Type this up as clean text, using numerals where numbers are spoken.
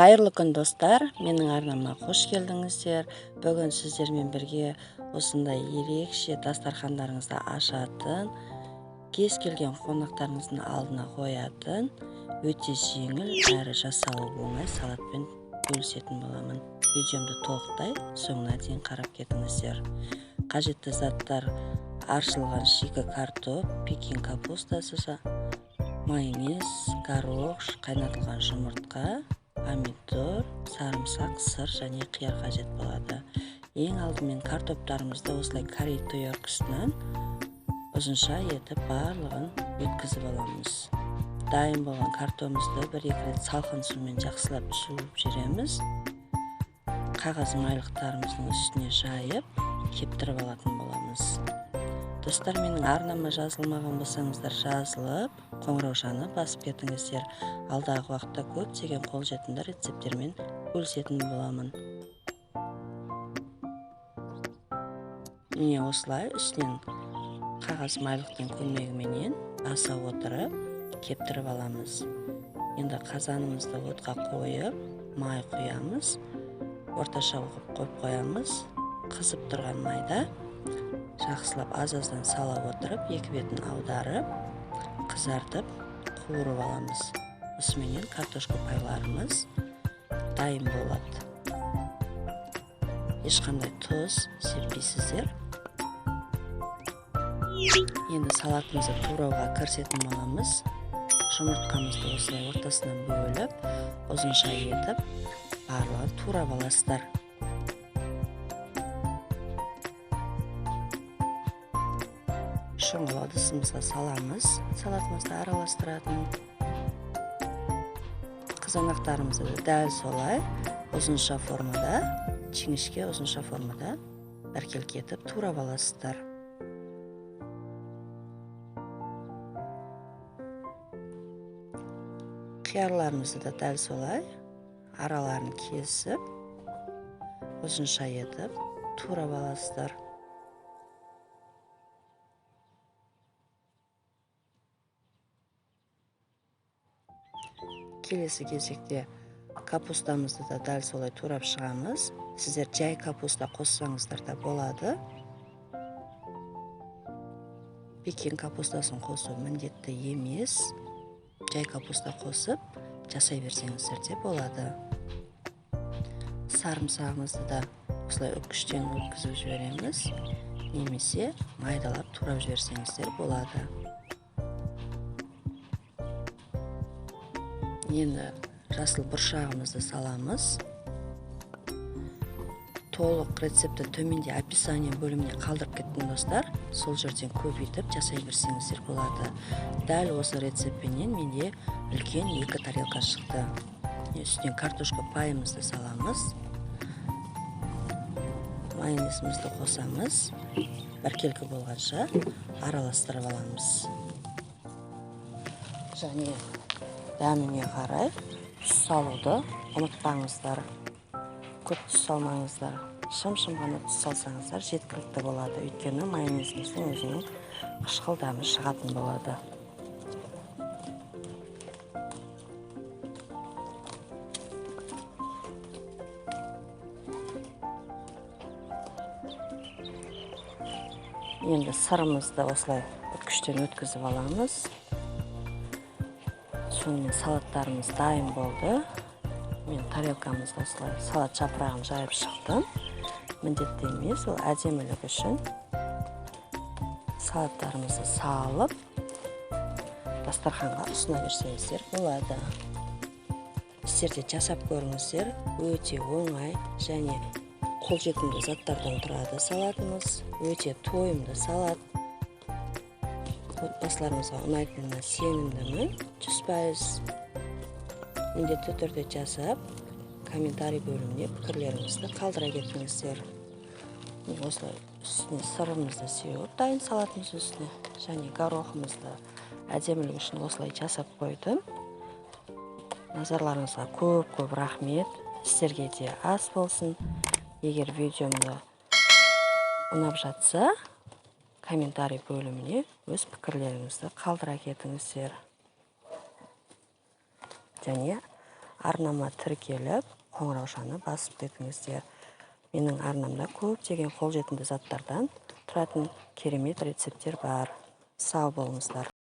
Қайырлы күн, достар! Менің арнама қош келдіңіздер. Бүгін сіздермен бірге осындай ерекше дастархандарыңызды ашатын, кез келген қонақтарыңыздың алдына қоятын, өте жеңіл әрі жасалуы оңай салатпен бөлісетін боламын. Видеомды толықтай соңына дейін қарап кетіңіздер. Қажетті заттар: аршылған шикі картоп, пекин капустасы, майонез, горох, қайнатылған жұмыртқа, помидор, сарымсақ, сыр және қияр қажет болады. Ең алдымен картоптарымызды осылай карри теркасынан ұзынша етіп барлығын өткізіп аламыз. Дайын болған картопымызды бір-екі рет салқын сумен жақсылап жуып жібереміз. Қағаз майлықтарымыздың үстіне жайып, кептіріп алатын боламыз. Достар, менің арнама жазылмаған болсаңыздар, жазылып, қоңыраушаны басып кетіңіздер. Алдағы уақытта көптеген қолжетімді рецепттермен бөлісетін боламын. Міне, осылай үстінен қағаз майлықтың көмегіменен баса отырып кептіріп аламыз. Енді қазанымызды отқа қойып, май құямыз. Орташа қылып қойып қоямыз. Қызып тұрған майда жақсылап аз-аздан сала отырып, екі бетін аударып, қызартып, қуырып аламыз. Осыменен картошка пайларымыз дайын болады. Ешқандай тұз сеппейсіздер. Енді салатымызды турауға кірісетін боламыз. Жұмыртқамызды осылай ортасынан бөліп, ұзынша етіп, барлығын турап аласыздар. Шұңғыл ыдысымызға саламыз, салатымызды араластыратын. Қызанақтарымызды да дәл солай ұзынша формада, жіңішке ұзынша формада біркелкі етіп турап аласыздар. Қиярларымызды да дәл солай араларын кесіп, ұзынша етіп турап аласыздар. Келесі кезекте капустамызды да дәл солай турап шығамыз. Сіздер жай капуста қоссаңыздар да болады. Пекин капустасын қосу міндетті емес. Жай капуста қосып жасай берсеңіздер де болады. Сарымсағымызды да осылай үккіштен өткізіп жібереміз, немесе майдалап турап жіберсеңіздер болады. Енді жасыл бұршағымызды саламыз. Толық рецептті төменде описание бөліміне қалдырып кеттім, достар. Сол жерден көбейтіп жасай берсеңіздер болады. Дәл осы рецептпенен менде үлкен 2 тарелка шықты. Үстінен картошка пайымызды саламыз. Майонезімізді қосамыз. Біркелкі болғанша араластырып аламыз. Және дәміне қарай тұз салуды ұмытпаңыздар. Көп тұз салмаңыздар. Шым-шым ғана тұз салсаңыздар жеткілікті болады. Өйткені майонезіміздің өзінің қышқыл дәмі шығатын болады. Енді сырымызды осылай үткіштен өткізіп аламыз. Сонымен салаттарымыз дайын болды. Мен тарелкамызды осылай салат жапырағын жайып шықтым. Міндетті емес, ол әдемілік үшін. Салаттарымызды салып, дастарханға ұсына берсеңіздер болады. Сіздер де жасап көріңіздер, өте оңай және қолжетімді заттардан тұрады салатымыз. Өте тойымды салат. Отбасыларымызға ұнайтынына сенімдімін 100%. Міндетті түрде жасап, комментарий бөліміне пікірлеріңізді қалдыра кетіңіздер. Міне, осылай үстіне сырымызды сеуіп, дайын салатымыз үстіне және горохымызды әдемілік үшін осылай жасап қойдым. Назарларыңызға көп-көп рахмет. Сіздерге де ас болсын. Егер видеомды ұнап жатса, комментарий бөліміне өз пікірлеріңізді қалдыра кетіңіздер. Және Арнама тіркеліп, қоңыраушаны басып кетіңіздер. Менің арнамда көптеген қолжетімді заттардан тұратын керемет рецепттер бар. Сау болыңыздар!